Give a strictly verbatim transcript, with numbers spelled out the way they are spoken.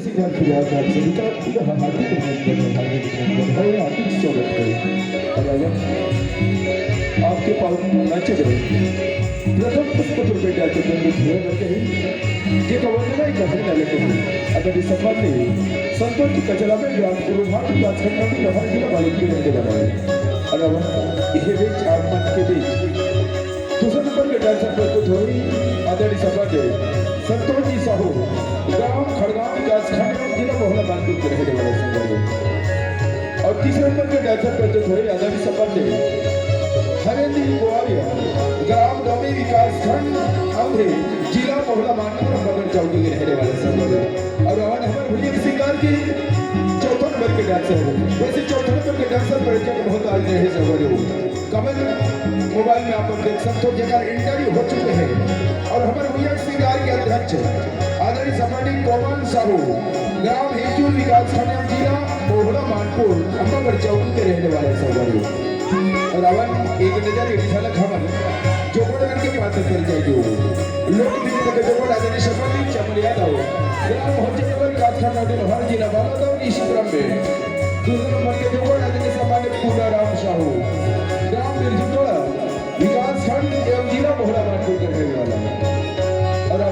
श्रृंगार प्रयागराज सभी का यह हार्दिक अभिनंदन है, हार्दिक अभिनंदन है, हार्दिक स्वागत है। और अगर आपके पास नाचे गए प्रथम पुष्प तो बेटा के बंधु धीरे रखे हैं, ये तो वंदना ही कहने वाले को है। अगर इस सफर में संतोष की कचरा में भी आपको रूमाल की बात करना भी बाहर गिरा वाले की रहने वाला है। और अब यह बीच आप मन के बीच दूसरे नंबर के डांसर प्रस्तुत होई आदरणीय सरपंच संतोष जी साहू, ग्राम खड़गांव विकास खंड, जिला मोहला मानपुर के रहने वाले संगवारी। और तीसरे नंबर के डांसर प्रस्तुत होई आदरणीय सरपंच हरेंद्र कुमारिया, ग्राम डोमी विकास खंड, अवधे, जिला मोहला मानपुर, अम्बागढ़ चौकी के रहने वाले संगवारी। और अवन हमारे भैया के श्रृंगार के चौथा नंबर के डांसर है। वैसे चौथा नंबर के डांसर पर जब बहुत आज रहे संगवारी। कमल मोबाइल में आप देख सकते हो, जेकर इंटरव्यू हो चुके हैं। और हमारे भैया श्रृंगार के अध्यक्ष आदरणीय सम्मानित पवन साहू, ग्राम हिंदू विकास खंड, जिला मोहला मानपुर, अम्बागढ़ चौकी के रहने वाले संगवारी। और अवन एक नजर एक झलक हमन जोगोड़ मन के पात्र चल जाए जो लोक नृत्य के जोगोड़ आदरणीय सम्मानित चमन यादव, ग्राम होचनगर, विकास खंड, लोहार, जिला बालाघाट, इसी क्रम में दूसरे नंबर के जोगोड़ आदरणीय सम्मानित